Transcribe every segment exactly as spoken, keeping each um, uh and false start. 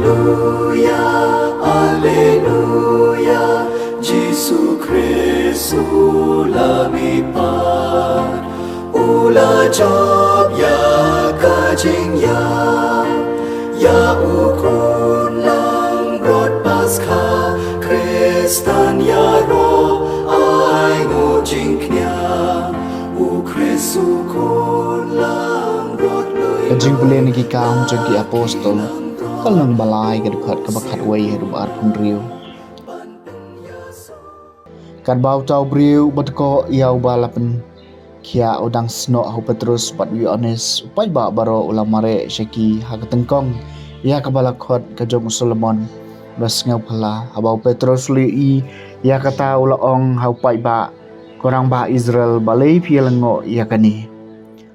Alleluia, Alleluia, Jisu Khrist u la mihpat, u la jop ïa ka jingïap, ïa u khun langbrot Paskha, Khristan ïaroh ai nguh jingkñia, u Khrist u khun langbrot lui. Ka jingpule na ki kam jong ki apostol. Ka lynnong ba lai ka dkhot kaba khatwei haduh ba arphew hynriew. Katba uta u briew uba dkoh ïa uba la pynkhiah u dang snoh ha u Petrus bad u Ïoannis, u paidbah baroh u la mareh sha ki ha ka tyngkong ïa kaba la khot ka jong u Solomon ba sngewphylla. Haba u Petrus u la ïohi ïa kata u la ong ha u paidbah, ko rangbah Israel, balei phi ïa lyngngoh ïa kane?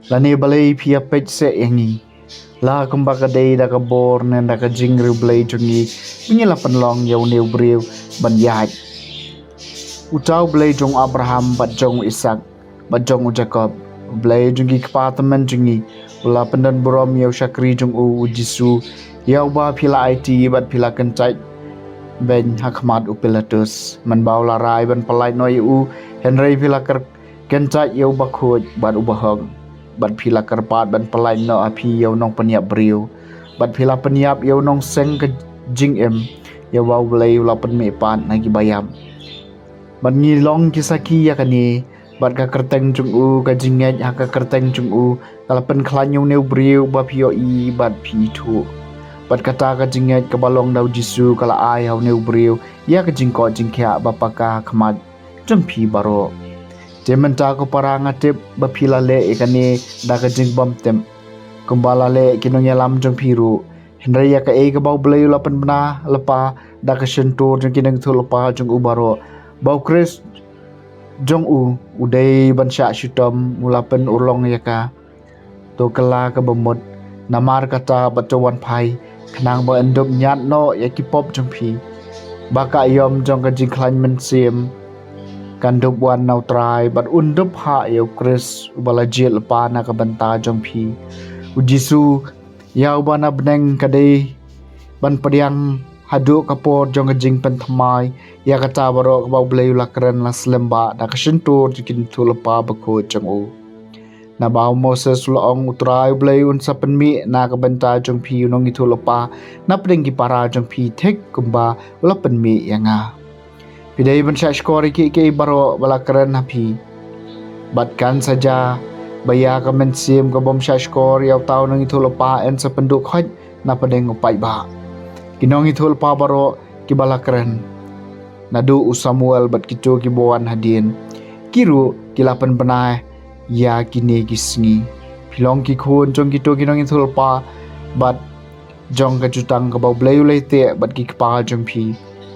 Lane balei phi ïa peit seh ïa ngi? La kumba ka dei da ka bor ne da ka jingriewblei jong ngi ba ngi la pynlong ïa une u briew ban ïaid, uta u Blei jong u Abraham bad jong u Isak bad jong u Jakob, u Blei jong ki kpa tymmen jong ngi, u la pyndonburom ïa u shakri jong u, u Jisu, ïa uba phi la aiti bad phi la kyntait beiñ ha khmat u Pilatus. Mynba u la rai ban pyllait noh ïa u, hynrei phi la kyntait ïa u bakhuid bad u bahok, bad phi la kyrpad ban pyllait noh ha phi ïa u nongpynïap briew, bad phi la pynïap ïa u nongseng ka jingim, ïa uba u Blei u la pynmihpat na ki baïap. Bad ngi long ki sakhi ïa kane, bad ka kyrteng jong u, ka jingngeit ha ka kyrteng jong u, ka la pynkhlaiñ ïa une u briew ba phi ïohi bad phi ithuh. Bad kata ka jingngeit kaba long da u Jisu ka la ai ha une u briew ïa ka jingkoit jingkhiah ba paka ha khmat jong phi baroh. Te mynta ko para nga tip ba phi la leh ïa kane da ka jingbymtip, kumba la leh ki nongïalam jong phi ruh. Hynrei ïa kaei kaba u Blei u la pynbna lypa da ka shyntur jong ki nongïathuhlypa jong u baroh, ba u Khrist jong u u dei ban shah shitom, u la pynurlong ïa ka. To kylla kaba mut namar kata bad to wan phai, khnang ba yn dup ñiad noh ïa ki pop jong phi. Ba ka aïom jong ka jingkhlaiñ mynsiem kan dup wan na u Trai, bad un dup hap ïa u Khrist uba la jied lypa na ka bynta jong phi. U Jisu, ïa uba na bneng ka dei ban pdiang haduh ka por jong ka jingpynthymmai ïa kata baroh kaba u Blei u la kren la slem bha da ka shyntur jong ki nongïathuhlypa bakhuid jong u. Naba u Moses u la ong, u Trai u Blei un sa pynmih na ka bynta jong phi u nongïathuhlypa na pdeng ki para jong phi, thik kumba u la pynmih ïa nga. Phi dei ban shah shkor ïa kiei kiei baroh ba la kren ha phi. Bad kan sa jia ba ïa ka mynsiem ka bym shah shkor ïa uta u nongïathuhlypa yn sa pynduh khoit na pdeng u paidbah. Ki nongïathuhlypa baroh kiba la kren naduh u Samuel bad kito kiba wan hadien, ki ruh ki la pynbna ïa kine ki sngi. Phi long ki khun jong kito ki nongïathuhlypa bad jong ka jutang kaba u Blei u la ïateh bad ki kpa jong phi,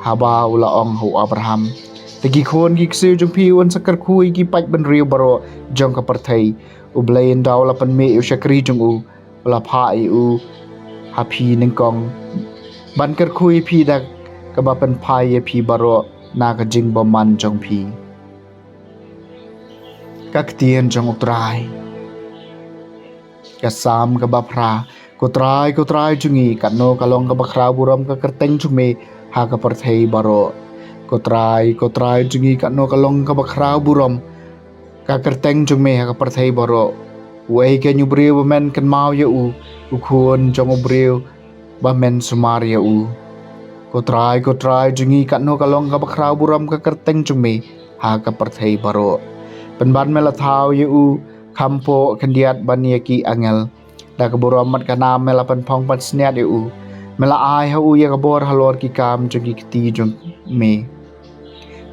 haba u la ong ha u Abraham, te ki khun ki ksiew jong phi un sa kyrkhu ïa ki paidbynriew baroh jong ka pyrthei. U Blei ynda u la pynmih ïa u shakri jong u, u la phah ïa u ha phi nyngkong, ban kyrkhu ïa phi da kaba pynphai ïa phi baroh na ka jingbymman jong phi. Ka ktien jong u Trai. Ka Salm kaba phra. Ko Trai, ko Trai jong ngi, katno ka long kaba khraw burom ka kyrteng jong me ha ka pyrthei baroh. Ko Trai, ko Trai jong ngi, katno ka long kaba khraw burom ka kyrteng jong me ha ka pyrthei baroh. Uei keiñ u briew ba men kynmaw ïa u, u khun jong u briew ba men sumar ïa u. Ko Trai, ko Trai jong ngi, katno ka long kaba khraw burom ka kyrteng jong me ha ka pyrthei baroh. Pynban me la thaw ïa u kham poh khyndiat ban ïa ki angel. Da ka burom bad ka nam me la pynphong pansngiat ïa u. Me la ai ha u ïa ka bor halor ki kam jong ki kti jong me.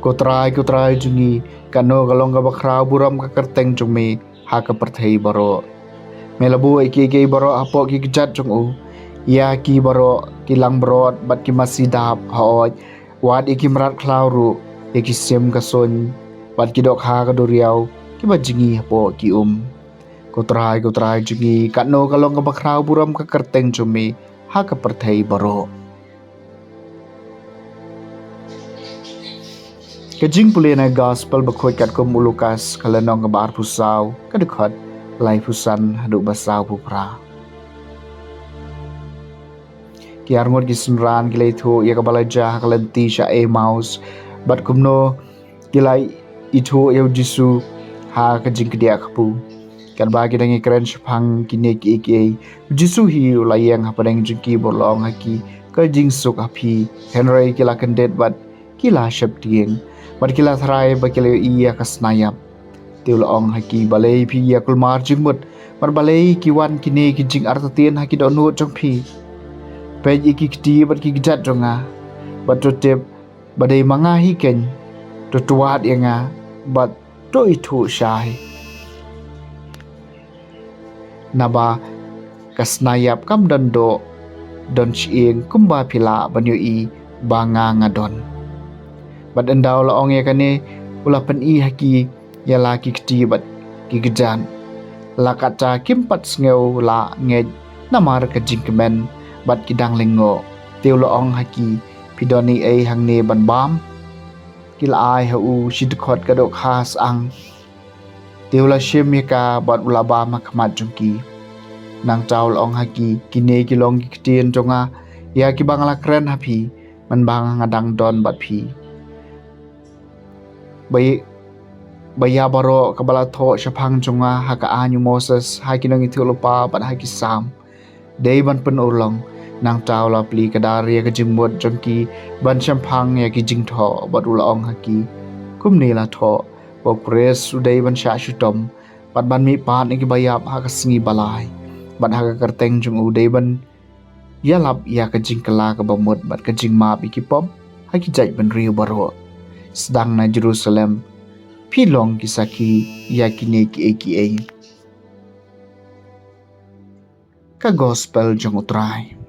Ko Trai, ko Trai jong ngi, katno ka long kaba khraw burom ka kyrteng jong me ha ka pyrthei baroh. Me la buh ïa kiei kiei baroh hapoh ki kjat jong u. Ïa ki baroh ki langbrot bad ki masi dap haoid, wat ïa ki mrad khlaw ruh, ïa ki sim ka suiñ bad ki dohkha ka duriaw kiba jngi hapoh ki um. Ko Trai, ko Trai jong ngi, katno ka long kaba khraw burom ka kyrteng jong me ha ka pyrthei baroh. Ka jingpule na Gospel bakhuid katkum u Lukas, ka lynnong kaba arphew saw, ka dkhot laiphew san haduh ba sawphew phra. Ki arngut ki synran ki la ithuh ïa kaba la jia ha ka lynti sha Emmaus, bad kumno ki la ithuh ïa u Jisu ha ka jingkdiah kpu. Katba ki dang ïakren shaphang kine kiei kiei, u Jisu hi u la ïeng hapdeng jong ki bad u la ong ha ki, ka jingsuk ha phi. Hynrei ki la kyndit bad ki la sheptieng, bad ki la tharai ba ki la ïohi ïa ka snaiap. Te u la ong ha ki, balei phi ïa kulmar jingmut, bad balei ki wan kine ki jingartatien ha ki dohnud jong phi? Peit ïa ki kti bad ki kjat jong nga, bad to tip ba dei ma nga hi keiñ. To tuat ïa nga bad to ithuh shai, naba ka snaiap kam don doh don shyieng kumba phi lah ban ïohi ba nga nga don. Bad ynda u la ong ïa kane, u la pyni ha ki ïa la ki kti bad ki kjat. La katta kim pat sngew lah ngeit namar ka jingkmen bad ki dang lyngngoh. Te u la ong ha ki, phi don ei ei hangne ban bam? Ki la ai ha u shi dkhot ka dohkha syang. Te u la shim ïa ka bad u la bam ha khmat jong ki. Nangta u la ong ha ki, kine ki long ki ktien jong nga ïa kiba nga la kren ha phi mynba nga dang don bad phi, ba ïa, ba ïa baroh kaba la thoh shaphang jong nga ha ka aiñ u Moses, ha ki nongïathuhlypa bad ha ki Salm, dei ban pynurlong. Nangta u la plie kdar ïa ka jingmut jong ki ban shemphang ïa ki jingthoh, bad u la ong ha ki, kumne la thoh ba u Khrist u dei ban shah shitom bad ban mihpat na kiba ïap ha ka sngi ba lai, bad ha ka kyrteng jong u dei ban ïalap ïa ka jingkylla kaba mut bad ka jingmap ïa ki pop ha ki jaitbynriew baroh. Sdang na Jerusalem phi long ki sakhi ïa kine kiei kiei. Ka Gospel jong u Trai.